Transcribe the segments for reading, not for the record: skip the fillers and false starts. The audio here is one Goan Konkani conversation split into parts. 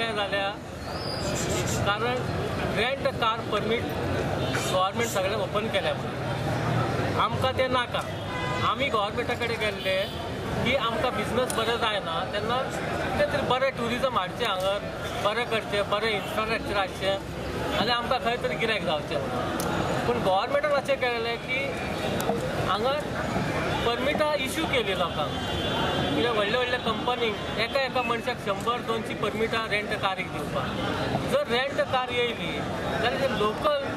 काय जाल्या कारण रेंट कार परमीट गव्हर्मेंट सगळें ओपन केल्या म्हणून आमकां तें नाका. आमी गव्हर्मेंटा कडेन गेल्ले की आमकां बिजनस बरें जायना तेन्ना कितें तरी बरें ट्युरिजम हाडचें हांगर, बरें करचें, बरें इन्फ्रास्ट्रक्चर आसचें आनी आमकां खंय तरी गिरायक जावचें म्हणून. पूण गव्हर्मेंटान अशें केलें की हांगा परमिटां इश्यू केली लोकांक, कित्याक व्हडल्या व्हडल्या कंपनींक एका एका मनशाक 100-200 परमिटां रेंट कारीक दिवपाक. जर रेंट कार येयली जाल्यार ते लोकल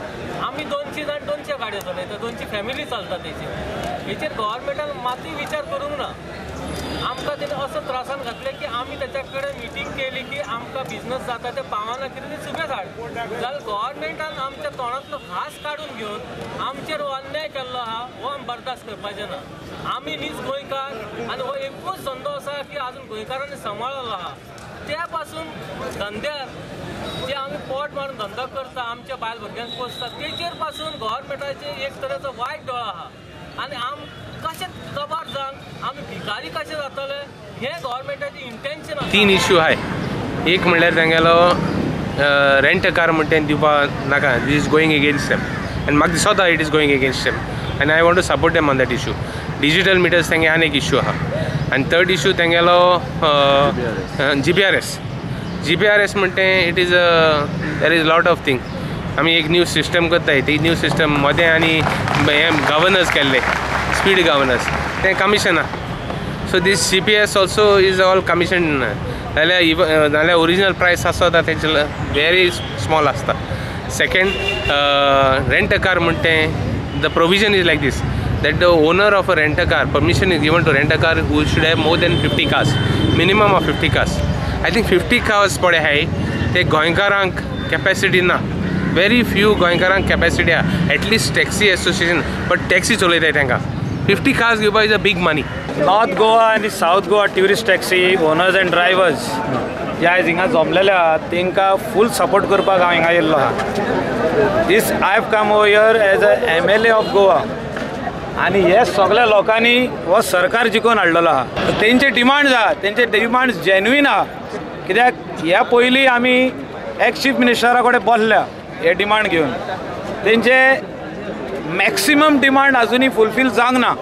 आमी 200 जाण 200 गाडयो चलयता, 200 फॅमिली चलता तेचेर. हेचेर गव्हर्मेंटान मातूय विचार करूंक ना. आमकां तेणें असो त्रासान घातलें की आमी तेच्या कडेन मिटींग केली की आमकां बिजनस जाता तें पावना कितें तें सुबेज हाड, जाल्यार गव्हर्मेंटान आमच्या तोंडांतलो घास काडून घेवन आमचेर हो अन्याय केल्लो आहा हो आमी बर्दाश्त करपाचें ना. आमी नीज गोंयकार आनी हो एकूच धंदो आसा की आजून गोंयकारांनी सांबाळिल्लो आहा. त्या पासून धंद्यार जे आमी पोट मारून धंदो करता, आमच्या बायल भुरग्यांक पोसता, तेचेर पासून गव्हर्मेंटाचेर एक तरेचो वायट दोळो आहा आनी आम कशें कबार जावन आमी भिकारी कशें जातले हें गव्हर्मेंटाचें इंटेन्शन आसा. 3 इश्यू आहाय. एक म्हणल्यार तेंगेलो रेंट कार म्हणटा तें दिवपा नाका, this is going against them आनी म्हाका दिसता it is going against them आनी I want to support them on that issue. Digital meters तेंगे आनी एक इश्यू आहा. आनी थर्ड इश्यू तेंगेलो GPRS. GPRS म्हणटा it is there is lot of thing. आमी एक न्यू सिस्टम करताय, ती न्यू सिस्टम मदें आनी हें गवर्नर्स केल्ले, स्पीड गवर्नर्स, तें कमिशन आहा. So this GPS also is all commission. जाल्यार इवन जाल्यार ओरिजिनल प्रायस आसता तेंचे वेरी स्मॉल आसता. सेकेंड रेंट कार म्हणटा तें the provision is like this that the owner of a rent a car, permission is given to rent a car who should have more than 50 cars, minimum of 50 cars. I think 50 cars पळय आहाय ते गोंयकारांक कॅपेसिटी ना, वेरी फ्यू गोंयकारांक कॅपेसिटी आहा. At least taxi association but taxi चलयताय तांकां 50 कार्स घेवपाक is a big money. North Goa आनी South Goa tourist taxi owners and drivers जे आयज हिंगा जमलेले आहा तांकां फूल सपोर्ट करपाक हांव हिंगा येयल्लो आहा. This I have come over here as a MLA of Goa आनी हे सगळ्या लोकांनी हो सरकार जिखून हाडलेलो आहा. तेंचे डिमांड्स आहा, तेंचे डिमांड्स जेन्युइन आहा. कित्याक ह्या पयलीं आमी एक्स चीफ मिनिस्टरा कडेन बसल्या हे डिमांड घेवन, तेंचे मॅक्सिमम डिमांड अजुनूय फुलफील जावंक ना.